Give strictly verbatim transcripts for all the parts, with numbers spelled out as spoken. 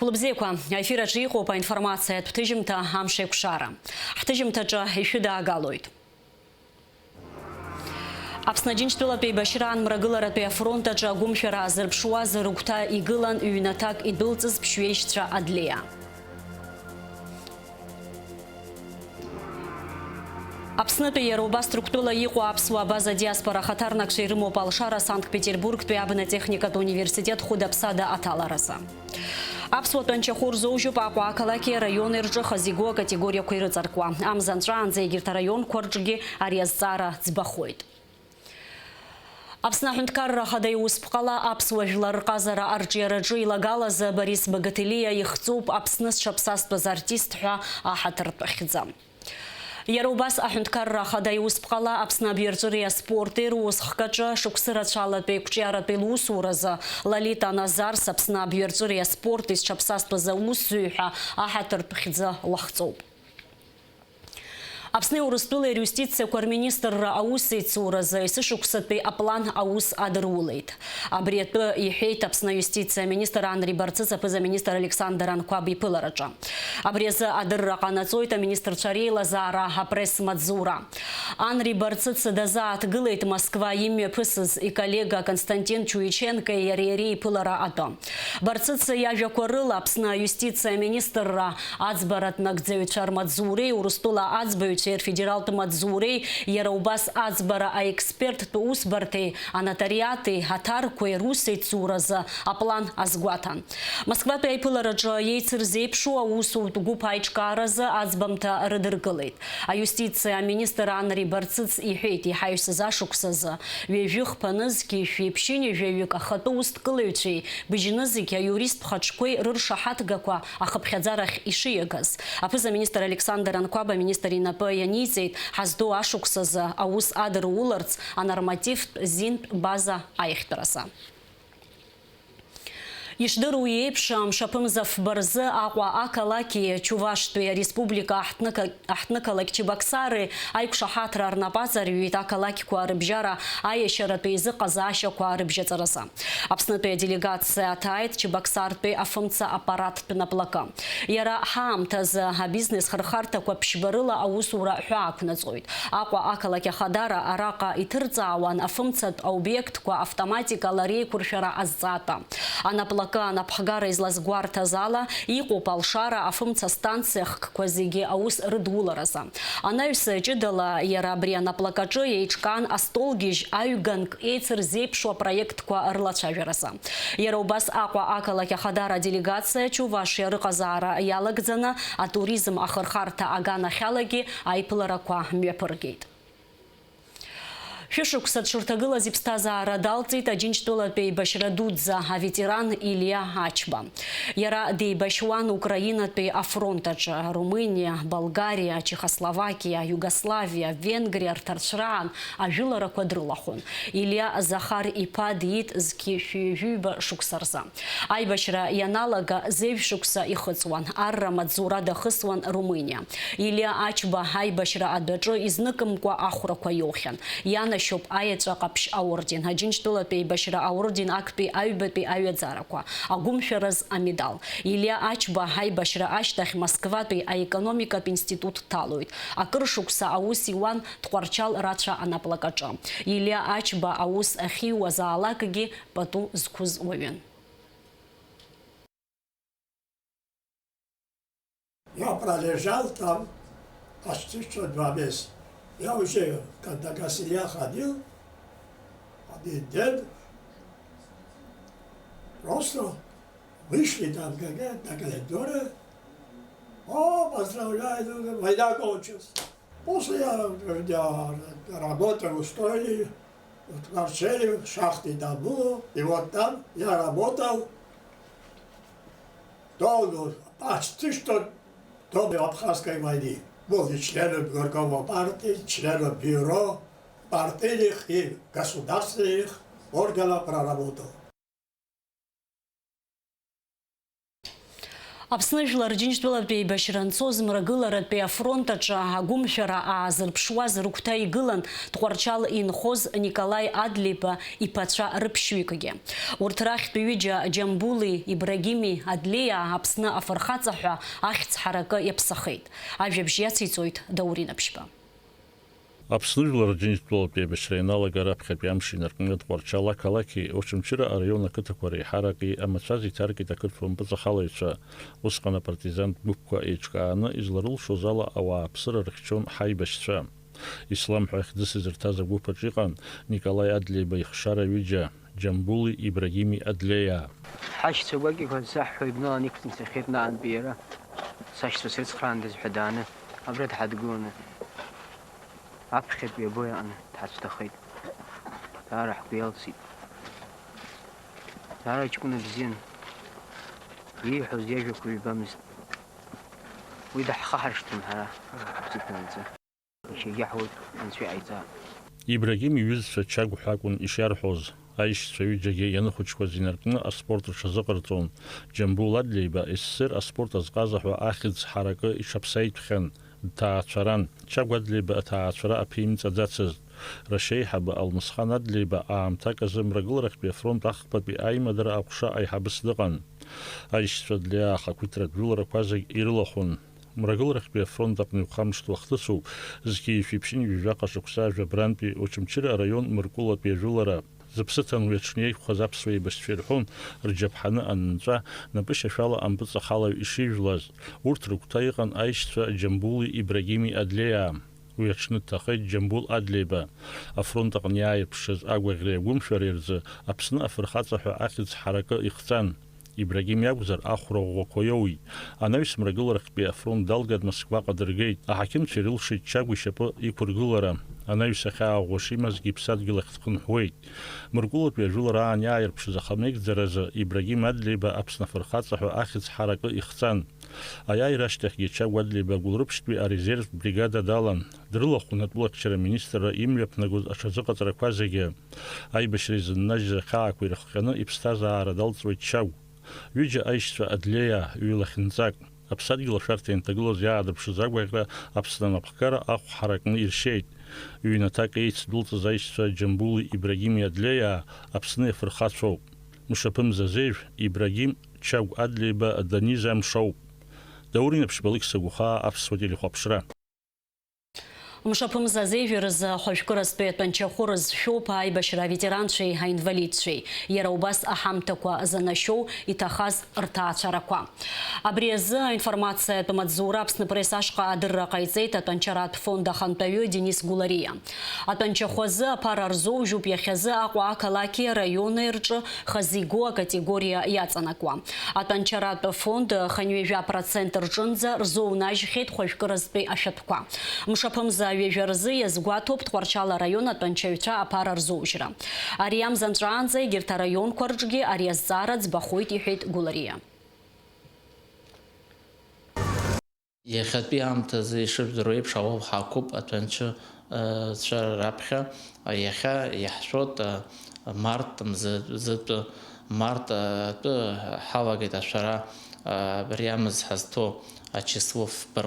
Хәылбзиақәа, аефир аҿы иҟоуп аинформациатә ҭыжьымҭа Амшеикәшара. Ҳҭыжьымҭаҿы ишәыдаагалоит. Аԥсны Аџьынџьтәылатә еибашьраан мрагыларатәи афронт аҿы агәымшәара аазырԥшуаз рыгәҭа игылан ҩнаҭак идәылҵыз ԥшьҩеишьцәа Адлеиа. Аԥснытәи иара убас Ҭырқәтәыла иҟоу аԥсуа абаза диаспора ахаҭарнакцәа ирымоуп алшара Санкт-Петербургтәи абна техникатә университет хәыда-ԥсада аҭаларазы. Аԥсуа тәанчахәы рзоужьуп Аҟәа ақалақьи араиони рҿы хазы игоу акатегориақәа ирыҵаркуа. Амза нҵәаанӡа егьырҭ араионқәа рҿгьы ари азҵаара ӡбахоит. Аԥсны Аҳәынҭқарра Ахада Иусԥҟала аԥсуа жәлар рҟазара арҿиараҿы илагалаз Борис Багателиа ихҵоуп Аԥсны зҽаԥсазтәыз артист ҳәа аҳаҭыртә хьӡы. Иара убас Аҳәынҭқарра Ахада Иусԥҟала Аԥсны абҩарҵәыреи аспорти русхкаҿы шықәсы рацәалатәи еиқәҿиаратәи лусуразы Лолита Назарс Аԥсны абҩарҵәыреи аспорти зҽаԥсазтәыз аусзуҩ ҳәа аҳаҭыртә хьӡы лахҵоуп. Аԥсни Урыстәылеи рюстициақәа рминистрра аусеицуразы есышықәсатәи аплан аус адырулеит. Абри атәы иҳәеит Аԥсны аиустициа аминистр Анри Барцыц аԥыза-министр Александр Анқәаб иԥылараҿы. Абри азы адырра ҟанаҵоит аминистрцәа реилазаара апресс-маҵзура. Анри Барцыц дазааҭгылеит Москва имҩаԥысыз иколлега Константин Чуиченкои иареи реиԥылара атәы. Барцыц иажәақәа рыла, Аԥсны аиустициа аминистрра аӡбаратә нагӡаҩцәа рмаҵзуреи Урыстәыла аӡбаҩцәеи рфедералтә маҵзуреи, иара убас аӡбара аексперттә усбарҭеи анотариати аҭарқәеи русеицуразы аплан азгәаҭан. Москватәи аиԥылараҿы еицырзеиԥшу аусутә гәыԥ аиҿкааразы аӡбамҭа рыдыркылеит. Аиустициа аминистр Анри Барцыц иҳәеит, иҳаҩсыз ашықәсазы ҩажәи хԥа нызқьи шәи ԥшьынҩажәаҩык ахатәы усҭкылаҩцәеи быжьнызқь аиуристтә хаҿқәеи рыршаҳаҭгақәа ахыԥхьаӡарахь ишиагаз. Аԥыза-министр Александр Анқәаб аминистр инапы ианиҵеит, ҳазду ашықәсазы аус адыруларц анормативтә зинтә база аихтәразы. Ишдыру еиԥш, амшаԥымза фба рзы Аҟәа ақалақьи Чувашьтәи ареспублика аҳҭнықалақь Чебоксары аиқәшаҳаҭра рнапаҵаҩит ақалақьқәа рыбжьара аиашьаратәи еизыҟазаашьақәа рыбжьаҵаразы. Аԥснытәи аделегациа аҭааит Чебоксартәи афымца аппараттә наплакы. Иара ҳаамҭазы абизнес хырхарҭақәа ԥшьба рыла аусура ҳәаақәнаҵоит. Аҟәа ақалақь Ахадара араҟа иҭырҵаауан афымцатә аобиектқәа автоматикала реиқәыршәара азҵаатәы. Анаплакы анапхгара излазгәарҭаз ала, иҟоуп алшара афымца станциа хкқәа зегьы аус рыдуларазы. Анаҩс ҷыдала иара абри анаплакаҿы еиҿкаан астолгьежь аҩганк еицырзеиԥшу апроектқәа рылацәажәаразы. Иара убас Аҟәа ақалақь Ахадара аделегациа Чувашиа рыҟазаара иалагӡаны атуризм ахырхарҭа аганахьалагьы аиԥыларақәа мҩаԥыргеит. Шәышықәса дшырҭагылаз иԥсҭазаара далҵит Аџьынџьтәылатәи еибашьра дуӡӡа аветеран Илиа Ачба. Иара деибашьуан Украинатәи афронт аҿы, Румыниа, Болгариа, Чехословакиа, Иугославиа, Венгриа рҭарцәраан ажәыларақәа дрылахәын. Илиа Захар иԥа диит зқьи шәи ҩажәи ҩба шықәса рзы. Аибашьра ианалага зежә шықәса ихыҵуан, арра амаҵзура дахысуан Румыниа. Илиа Ачба аибашьра адәаҿы изныкымкәа ахәрақәа иоухьан. Ианашьоуп аеҵәа ҟаԥшь аорден, Аџьынџьтәылатәи аибашьра аорден актәи аҩбатәи аҩаӡарақәа, агәымшәараз амедал. Илиа Ачба аибашьра ашьҭахь Москватәи аекономикатә институт дҭалоит. Акыр шықәса аус иуан Тҟәарчал рацәа анаплакаҿы. Илиа Ачба аус ахьиуазаалакгьы пату зқәыз уаҩын. Я пролежал там почти что два месяца. Я уже, когда Гасилья ходил, один день, просто вышли там, как, на коридоре. О, поздравляю, война кончилась. После я, я работал в Устойне, в Кварчеле, в шахте там было, и вот там я работал до, до, почти что до Абхазской войны. Был и членом горкома партии, членом бюро партийных и государственных органов проработал. Аԥсны Жәлар Џьынџьтәылатә еибашьра анцоз Мрагыларатәи афронт аҿы агәымшәара аазырԥшуаз рыгәҭа игылан Тҟәарчал инхоз Николаи Адлеиба иԥацәа рыԥшьҩыкгьы. Урҭ рахьтә ҩыџьа Џьамбули Ибрагими Адлеиа Аԥсны афырхаҵа ҳәа ахьӡ ҳаракы иаԥсахеит. Ажәабжь иациҵоит Даур Инаԥшьба. Аԥсны Жәлар Џьынџьтәылатә еибашьра ианалага раԥхьатәи амш инаркны Тҟәарчал ақалақьи Очамчыра араион ақыҭақәа реиҳараки амацәаз иҭаркит ақырҭуа мпыҵахалаҩцәа, усҟан апартизантә гәыԥқәа еиҿкааны изларылшоз ала ауааԥсыра рыхьчон ҳаибашьцәа. Ислам ҳәа ихьӡыс изырҭаз агәыԥ аҿы иҟан Николаи Адлеиба ихшара ҩыџьа, Џьамбули Ибрагими Адлеиаа. Ҳашьцәа гәакьақәа саҳҳәо ибналан иқәҵны ицахьеит наҟынтәи иара. Сашьцәа срыцхраандаз ҳәа дааны, абра дҳадгыланы. Аԥхьатәи або иаҟны дҳацәҭахеит. Даара ҳгәы иалсит. Даара ҷкәына бзиан. Ииҳәоз иажәақәа ҩбамызт. Уи даҳхаҳаршҭуан ҳара, ҳаԥсыҭнанҵы. Иахьагьы ҳауеит, Анцәа иҟаиҵа. Ибрагим иҩызцәа Чагә ҳәа акәын ишиарҳәоз. Аишьцәа ҩыџьагьы ианыхәыҷқәаз инаркны аспорт рҽазыҟарҵон. Џьамбул Адлеиба СССР аспорт азҟаза ҳәа ахьӡ ҳаракы иҽаԥсаитәхьан, дҭаацәаран. Чагә Адлеиба аҭаацәара аԥимҵаӡацызт. Рашьеиҳабы Алмысхан Адлеиба аамҭак азы Мрагыларахьтәи афронт ахԥатәи аимадара аҟәша аиҳабыс дыҟан. Аишьцәа Адлеиаа ахақәиҭратә жәыларақәа зегь ирылахәын. Мрагыларахьтәи афронт аҟны иухамышҭуа ахҭысуп, зқьи жәшәи ԥшьынҩажәи жәаха шықәса жәабрантәи Очамчыра араион Мыркәылатәи ажәылара. Зыԥсы ҭаны уи аҽны иеиқәхаз аԥсуа еибашьцәа ирҳәон, рџьаԥҳаны анынҵәа, напышьашәала ампыҵахалаҩ ишижәлаз. Урҭ рыгәҭа иҟан аишьцәа Џьамбули Ибрагими Адлеиаа. Уи аҽны дҭахеит Џьамбул Адлеиба. Афронт аҟны иааирԥшыз агәаӷьреи агәымшәареи рзы Аԥсны афырхаҵа ҳәа ахьӡ ҳаракы ихҵан. Ибрагим иакәзар, ахәра ӷәӷәақәа иоуит. Анаҩс Мрагыларахьтәи афронт далган Москваҟа дыргеит. Аҳақьымцәа ирылшеит Чагә ишьапы иқәыргылара. Анаҩс ахьаа ӷәӷәа шимазгьы иԥсадгьыл ахь дхынҳәуеит. Мыркәылатәи ажәылара аан иааирԥшыз ахамеигӡаразы Ибрагим Адлеиба Аԥсны афырхаҵа ҳәа ахьӡ ҳаракы ихҵан. Аиааира ашьҭахьгьы Чагә Адлеиба Гәылрыԥшьтәи арезервтә бригада далан. Дрылахәын атәылахьчара аминистрра имҩаԥнагоз аҽазыҟаҵарақәа зегьы. Аибашьра изыннажьыз ахьаақәа ирыхҟьаны иԥсҭазаара далҵуеит Чагә. Ҩыџьа аишьцәа Адлеиаа, ҩ-лахьынҵак, аԥсадгьыл ашәарҭа ианҭагылаз иаадырԥшыз агәаӷьра Аԥсны анапхгара ахә ҳаракны иршьеит. Ҩнаҭак еицдәылҵыз аишьцәа Џьамбули Ибрагими Адлеиаа Аԥсны иафырхацәоуп. Мшаԥымза Зежә, Ибрагим, Чагә Адлеиба, Даниза Мшоуп. Даур Инаԥшьба, Алықьса Гәхаа, Аԥсуа телехәаԥшра. Мшаԥымза Зежә рзы ахәажәкыразтәи атәанчахәы рызшәоуп аибашьра аветеранцәеи аинвалидцәеи, иара убас аҳамҭақәа занашьоу иҭахаз рҭаацәарақәа. Абри азы аинформациатә маҵзура Аԥсны Пресс ашҟа адырра ҟаиҵеит атәанчаратә фонд ахантәаҩы Денис Гәлариа. Атәанчахәы азы аԥара рзоужьуп иахьазы Аҟәа ақалақьи араиони рҿы хазы игоу акатегориа иаҵанакуа. Атәанчаратә фонд хынҩажәа процент рҿынӡа рзоунажьхьеит хәажәкыразтәи ашәатәқәа. Мшаԥымза ҩажәа рзы иазгәаҭоуп Тҟәарчал араион атәанчаҩцәа аԥара рзоужьра. Ари амза нҵәаанӡа егьырҭ араионқәа рҿгьы ари азҵаара ӡбахоит, иҳәеит Гәлариа. Иахьатәи аамҭазы ишыжәдыруа еиԥш, ауал ҳақәуп аҭәанчы, э, цәа раԥхьа. Иахьа иаҳшәот, э, март мзы-, зытәы, март, э, атәы ҳалагеит ашәара, э, абри амз ҳазҭоу ачисло фба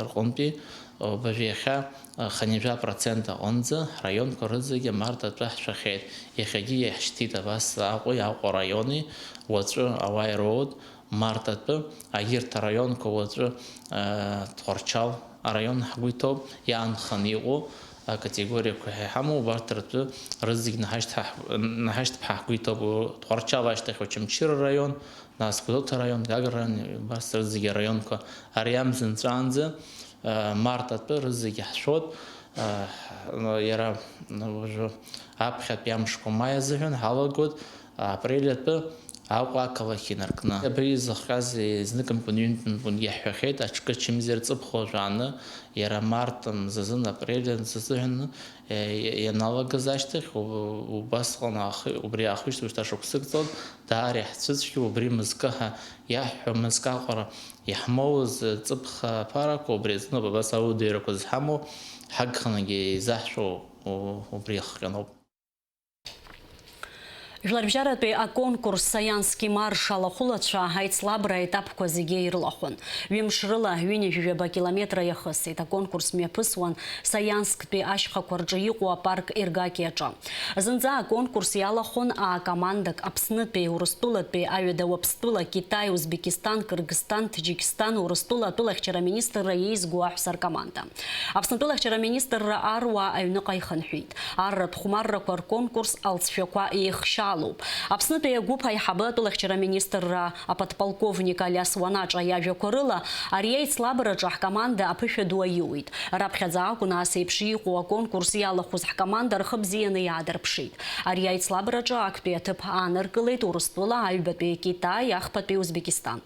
рҟынтәи. Уажәы иахьа, э, хынҩажәа процент аҟынӡа ҳраионқәа рызегьы март атәы ҳшәахьеит. Иахьагьы иаҳшьҭит абас Аҟәеи Аҟәа раиони, уаҵәы ауаа ироуеит. Март атәы, агьырҭ араионқәа уаҵәы, э, Тҟәарчал араион ҳгәы иҭоуп, иаанханы иҟоу акатегориақәа ҳәа иҳамоу, убарҭ ртәы рызегь наҳашьҭ-, наҳашьҭԥҳа ҳгәы иҭоуп. Тҟәарчал ашьҭахь Очамчыра араион, нас Гәдоуҭа араион, Гагра араион, убарҭ рызегь араионқәа. Ари амза нҵәаанӡа, э, март атәы рызегь ҳшәот, э, иара уажәы аԥхьатәи амшқәа маи азыҳәан ҳалагоит апрель атәы. Аҟәа ақалақь инаркны. Абри зыхҟьаз изныкымкәан, ҩынтәымкәан иаҳҳәахьеит, аҽкы ачымза ирҵыԥхо жәааны, иара март мзазын апрель мзазыҳәан, е, ианалагаз ашьҭахь, у-, убасҟан аахи-, убри аахышьҭ шьҭа шықәсык ҵуан, даара иаҳцәыцәгьоу, убри мызкы ҳа-, иаҳҳәо мызкы аҟара иаҳмоуз ҵыԥх аԥарақәа, убри азыноуп абас аудеирақәа зҳамоу, ҳагхангьы изаҳшәо у-, убри иахҟьаноуп. Жәларбжьаратәи аконкурс Саиански марш алахәылацәа аицлабра аетапқәа зегьы ирылахәын. Ҩымш рыла ҩынҩажәижәаба километра иахысит. Аконкурс мҩаԥысуан Саиансктәи ашьхақәа рҿы иҟоу апарк Иргаки аҿы. Зынӡа аконкурс иалахәын аа-командак: Аԥснытәи, Урыстәылатәи, Аҩада Уаԥстәыла, Китай, Узбекистан, Кыргызстан, Таџьикистан, Урыстәыла атәылахьчара аминистрра иеизго аҳәса ркоманда. Аԥсны атәылахьчара аминистрра аруаа аҩныҟа ихынҳәит. Арратә хәмаррақәа рконкурс алҵшәақәа еихшьаалоуп. Аԥснытәи агәыԥ аиҳабы атәылахьчара аминистрра аподполковник Алиас Уанаҿа иажәақәа рыла, ари аицлабраҿы ҳкоманда аԥышәа ду аиуит. Раԥхьаӡа акәын ас еиԥш иҟоу аконкурс иалахәыз ҳкоманда рхы бзианы иаадырԥшит. Ари аицлабраҿы актәи аҭыԥ ааныркылеит Урыстәыла, аҩбатәи Китай, ахԥатәи Узбекистан.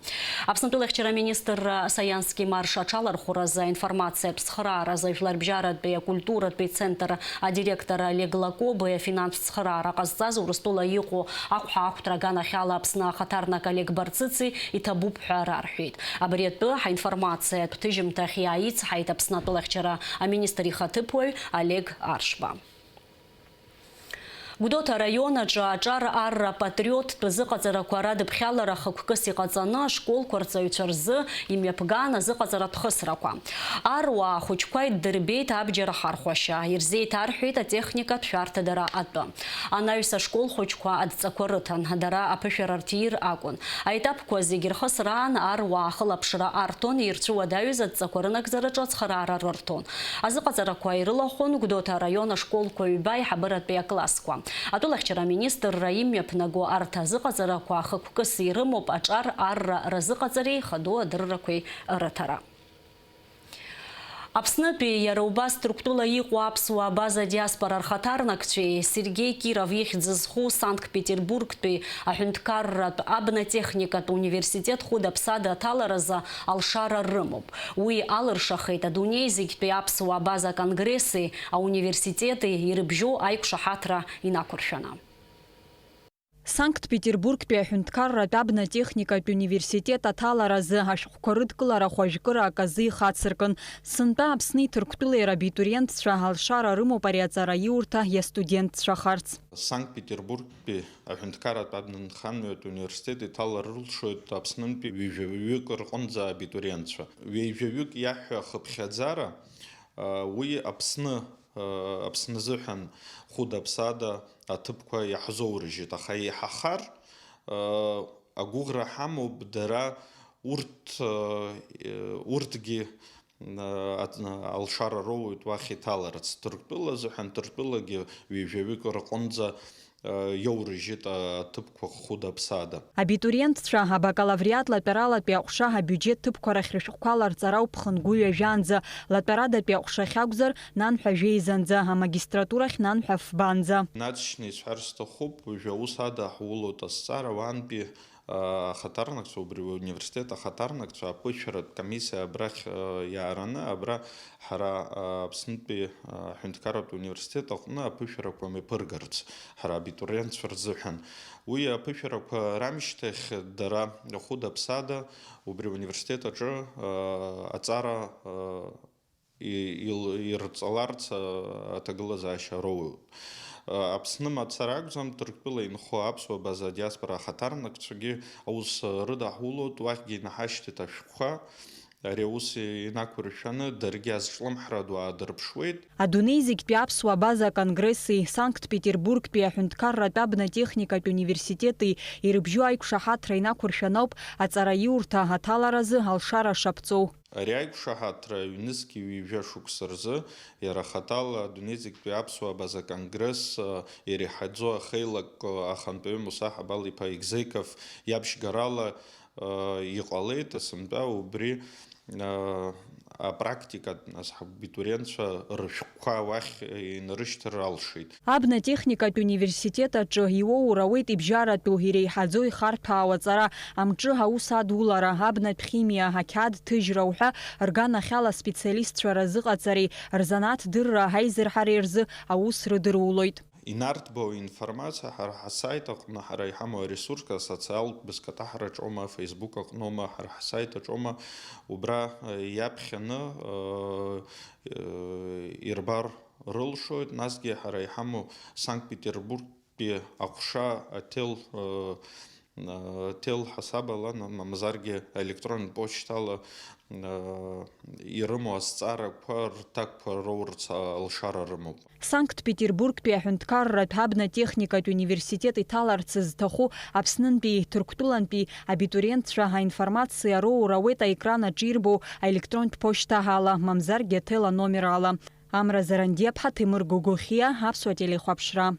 Аԥсны атәылахьчара аминистрра Саиански марш аҽалархәразы, аинформациатә цхырааразы, жәларбжьаратәи акультуратәи центр адиректор Олег Лакобы афинанстә цхыраара ҟазҵаз Урыстәыла иҟоу ахәҳа ахәҭра аганахьала Аԥсны ахаҭарнак Олег Барцыци иҭабуп ҳәа рарҳәеит. Абри атәы ҳаинформациатә ҭыжьымҭахь иааицҳаит Аԥсны атәылахьчара аминистр ихаҭыԥуаҩ Олег Аршба. Гәдоуҭа араион аҿы аҿар арра патриоттә зыҟаҵарақәа радыԥхьалара хықәкыс иҟаҵаны, ашколқәа рҵаҩцәа рзы имҩаԥган азыҟаҵаратә хысрақәа. Аруаа ахәыҷқәа иддырбеит абџьар ахархәашьа, ирзеиҭарҳәеит атехникатә шәарҭадара атәы. Анаҩс ашкол хәыҷқәа адҵақәа рыҭан, дара аԥышәара рҭир акәын. Аетапқәа зегьы рхысраан аруаа ахылаԥшра арҭон, ирцәыуадаҩыз адҵақәа рынагӡараҿы ацхыраара рырҭон. Азыҟаҵарақәа ирылахәын Гәдоуҭа араион ашколқәа ҩба аиҳабыратәи аклассқәа. Атәылахьчара аминистрра имҩаԥнаго арҭ азыҟаҵарақәа хықәкыс ирымоуп аҿар арра разыҟаҵареи хаду адыррақәеи рыҭара. Аԥснытәи, иара убас Ҭырқәтәыла иҟоу аԥсуаа абаза диаспора рхаҭарнакцәеи Сергеи Киров ихьӡ зху Санкт-Петербургтәи аҳәынҭқарратә абнатехникатә университет хәыда-ԥсада аҭаларазы алшара рымоуп. Уи алыршахеит адунеи зегьтәи аԥсуаа абаза конгресси ауниверситети ирыбжьоу аиқәшаҳаҭра инақәыршәаны. Санкт-Петербургтәи аҳәынҭқарратә абнатехникатә университет аҭаларазы ашәҟәқәа рыдкылара хәажәкыра аказы ихацыркын. Сынтәа Аԥсни Ҭырқәтәылеи рабитуриентцәа алшара рымоуп ари аҵараиурҭа иастудентцәахарц. Санкт-Петербургтәи аҳәынҭқарратә абнанхамҩатә университет иҭалар рылшоит Аԥснынтәи ҩажәаҩык рҟынӡа абитуриентцәа. Ҩажәаҩык иаҳҳәа ахыԥхьаӡара, а, уи Аԥсны, а, Аԥсны азыҳәан хәыда-ԥсада аҭыԥқәа иаҳзоурыжьит, аха еиҳахар, а, агәыӷра ҳамоуп дара урҭ, а, урҭгьы, а, ац-, алшара роуеит уахь иҭаларц. Ҭырқәтәыла азыҳәан Ҭырқәтәылагьы ҩажәаҩык рҟынӡа, а, иоурыжьит аҭыԥқәа хәыда-ԥсада. Абитуриентцәа абакалавриат латәаралатәи аҟәша абиуџьет ҭыԥқәа рахь рышәҟәқәа ларҵара ауп ԥхынгәы ҩажәаанӡа, латәарадатәи аҟәшахь акәзар, нанҳәа жәеизанӡа, амагистратурахь нанҳәа фбанӡа. Инаҵшьны исҳәар сҭахуп, уажәы аус ада ҳулоуп азҵаара, уантәи ахаҭарнакцәа, убри уи ауниверситет ахаҭарнакцәа аԥышәаратә комиссиа абрахь, э, иаараны, абра ҳара, э, Аԥснытәи, э, аҳәынҭқарратә университет аҟны аԥышәарақәа мҩаԥыргарц, ҳара абитуриентцәа рзыҳәан. Уи аԥышәарақәа рамышьҭахь дара хәыда-ԥсада убри ауниверситет аҿы, э, аҵара, э, и-, ил-, ирҵаларц, а, аҭагылазаашьа роуеит. А, Аԥсны мацара акәӡам, Ҭырқәтәыла инхо аԥсуа база адиаспора ахаҭарнакцәагьы аус, а, рыдаҳулоит, уахьгьы инаҳашьҭит ашәҟәқәа. Ари аус инақәыршәаны даргьы азҿлымҳара ду аадырԥшуеит. Адунеи зегьтәи аԥсуа база аконгресси Санкт-Петербургтәи аҳәынҭқарратә абнатехникатә университети ирыбжьоу аиқәшаҳаҭра инақәыршәаноуп аҵараиурҭа аҭаларазы алшара шаԥҵоу. Ари аиқәшаҳаҭра ҩнызқьи ҩажәа шықәса рзы иара хаҭала адунеи зегьтәи аԥсуаа база конгресс, а, иреиҳаӡоу ахеилак, а, ахантәаҩы Муса Ҳабал-иԥа Егзеков иаԥшьгарала, а, иҟалеит, сынтәа убри, а, апрактикатә, нас, ҳабитуриентцәа рышәҟәқәа уахь инарышьҭыр алшеит. Абнатехникатә университет аҿы иуоур ауеит ибжьаратәу, иреиҳаӡоу ихарҭәаау аҵара, амҿы аус адулара, абнатә химиа, ақьаад ҭыжьра уҳәа рганахьала специалистцәа разыҟаҵареи рзанааҭдырра аизырҳареи рзы аус рыдырулоит. Инарҭбаау информациа ҳара ҳасаит аҟны, ҳара иҳамоу аресурсқәа, асоциалтә бызкаҭаҳараҿоума, Facebook аҟноума, ҳара ҳасаит аҿоума, убра, э, иаԥхьаны, э, э, ирбар рылшоит, насгьы ҳара иҳамоу Санкт-Петербург аҟәшаҟәшатәи аҟәша аҭел, э, э, ҭел ҳасабала, ма-, мамзаргьы електронтә почтала, э, ирымоу азҵаарақәа рҭакқәа роурц алшара рымоуп. Санкт-Петербургтәи аҳәынҭқарратә абнатехникатә университет иҭаларц зҭаху Аԥснынтәи, Ҭырқәтәылантәи абитуриентцәа аинформациа роур ауеит аекран аҿы ирбо аелектронтә ԥошьҭа ала, мамзаргьы аҭел аномер ала. Амра Зарандиаԥҳа, Ҭемыр Гогохиа, Аԥсуа телехәаԥшра.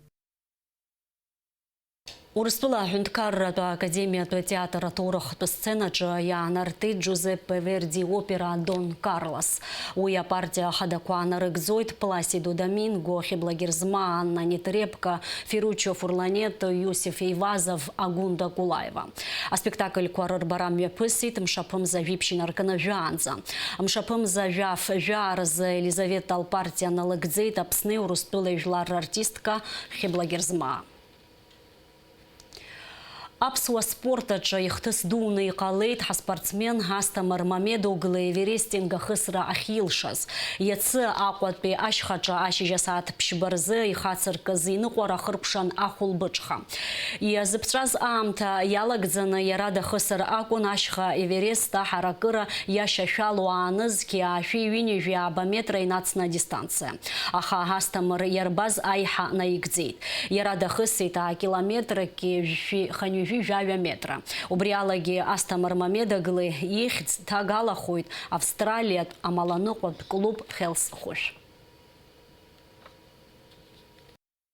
Урыстәыла аҳәынҭқарратә академиатә театр аҭоурыхтә сценаҿы иаанартит Џузеппе Верди иопера Дон Карлос. Уи апартиа ахадақәа нарыгӡоит Пласидо Доминго, Хьыбла Герзмаа, Анна Нетребко, Ферруччо Фурланетто, Иосиф Эйвазов, Агунда Кулаева. Аспектакльқәа рырбара мҩаԥысит мшаԥымза жәиԥшь инаркны жәаанӡа. Мшаԥымза жәаф жәаа рзы Елизавета лпартиа налыгӡеит Аԥсни Урыстәылеи жәлар рартистка Хьыбла Герзмаа. Аԥсуа спорт аҿы ихҭыс дуны иҟалеит ҳаспортсмен Асҭамыр Мамедоглы Эверестинг ахысра ахьилшаз. Иацы Аҟәатәи ашьхаҿы ашьыжь асааҭ ԥшьба рзы ихацыркыз иныҟәара ахыркәшан ахәылбыҽха. Иазыԥҵәаз аамҭа иалагӡаны иара дахысыр акәын ашьха Эверест аҳаракыра иашьашәало аанызқь аашәи ҩынҩажәи ааба метра инацны адистанциа. Аха Асҭамыр иарбаз аиҳа наигӡеит. Иара дахысит акилометрки жәшәи хынҩажәи жәаҩа метра. Убри алагьы Асҭамыр Мамедоглы ихьӡ ҭагалахоит австралиатә амаланыҟәатә клуб Хелс хәышә.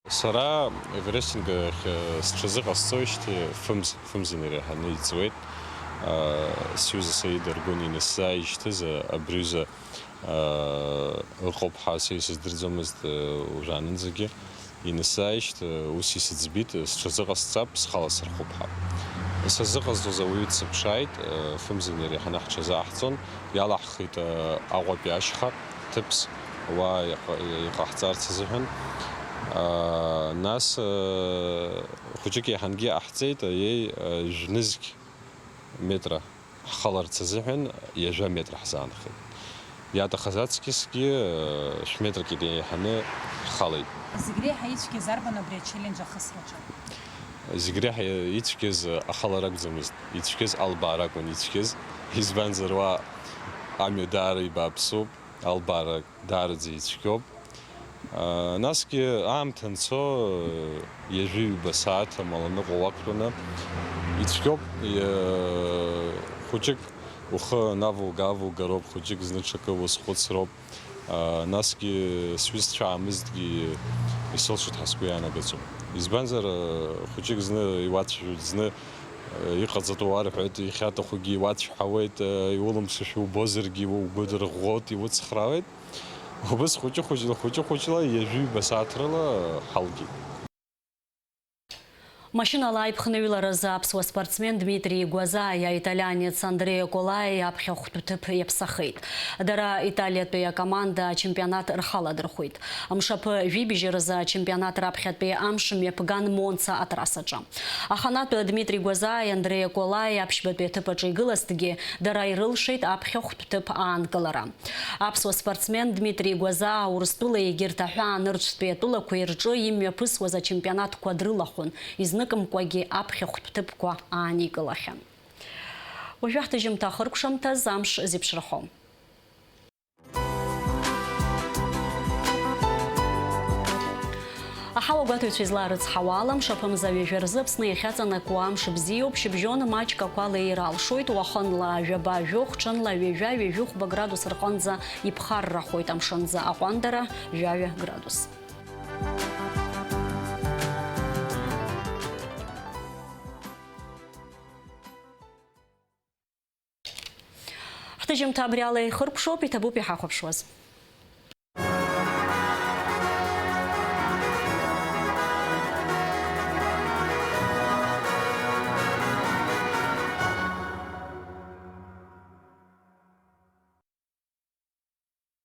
Сара Эверестинг ахь, э, сҽазыҟасҵоижьҭеи фымз, фымзын иреиҳаны иҵуеит. Э, сҩыза Саид Аргәын инысзааижьҭыз, э, абри аҩыза, э, ыҟоуп ҳәа са исыздырӡомызт, э, уажәаанынӡагьы. Инысзааижьҭ, э, ус исыӡбит, э, сҽазыҟасҵап, схала сырхуп ҳәа. Сазыҟазҵоз ауаҩы дсыԥшааит, э, фымзын иреиҳаны ҳҽазааҳҵон, иалаҳхит, э, Аҟәатәи ашьха. Ҭыԥс уа иҟа-, иҟаҳҵарц азыҳәан. Аа, нас, э, хәыҷык еиҳангьы иҟаҳҵеит, аиеи, э, жәнызқь метра ҳхаларц азыҳәан ҩажәа метра ҳзаанхеит. Иаҭахыз аҵкьысгьы, э, шә-метрак иреиҳаны ҳхалеит. Зегь реиҳа ицәгьаз арбан абри ачеллендж ахысраҿы? Зегь реиҳа ицәгьаз ахалара акәӡамызт, ицәгьаз албаара акәын ицәгьаз, избанзар уа амҩа даара ибааԥсуп. Албаара даараӡа ицәгьоуп. Насгьы аамҭа анцо, ҩажәи ҩба сааҭ амаланыҟәа уақәтәаны ицәгьоуп. Хәыҷык ухы навуга-авугароуп, хәыҷык зны ҽакы уазхәыцроуп. Насгьы сҩызцәа аамызҭгьы исылшоит ҳәа сгәы иаанагаӡом. Избанзар, хәыҷык зны иуацәажәоит, зны иҟаҵатәу уарҳәоит, иахьаҭахугьы иуацәҳауеит, иулымшашәа убозаргьы угәы дырӷәӷәоит, иуцхраауеит. Убас хәыҷы-хәыҷла, хәыҷы-хәыҷла ҩажәи ҩба сааҭ рыла ҳалгеит. Машьынала аиԥхныҩларазы аԥсуа спортсмен Дмитри Гәазаиа аиталианец Андреа Колаи аԥхьахәтә ҭыԥ иаԥсахеит. Дара Италиатәи акоманда ачемпионат рхаладырхәит. Мшаԥы жәибжь рзы ачемпионат раԥхьатәи амш мҩаԥган Монца атрассаҿы. Аханатә Дмитри Гәазааи Андреа Колааи аԥшьбатәи аҭыԥ аҿы игылазҭгьы, дара ирылшеит аԥхьахәтә ҭыԥ аанкылара. Аԥсуа спортсмен Дмитри Гәазаа Урыстәыла егьырҭ аҳәаанырцәтәи атәылақәеи рҿы имҩаԥысуаз ачемпионатқәа дрылахәын, изныкымкәагьы аԥхьахәтә ҭыԥқәа ааникылахьан. Уажәы ҳҭыжьымҭа ахыркәшамҭаз амш зеиԥшрахом. Аҳауа гәаҭаҩцәа излаарыцҳауа ала, мшаԥымза ҩажәа рзы Аԥсны иахьаҵанакуа амш бзиоуп, шьыбжьон маҷк ақәа леир алшоит, уахынла жәаба-жәохә, ҽынла ҩажәа-ҩажәихәба градус рҟынӡа иԥхаррахоит амшынӡы аҟәандара, жәаҩа градус. Ҳҭыжьымҭа абри ала ихыркәшоуп, иҭабуп иҳахәаԥшуаз.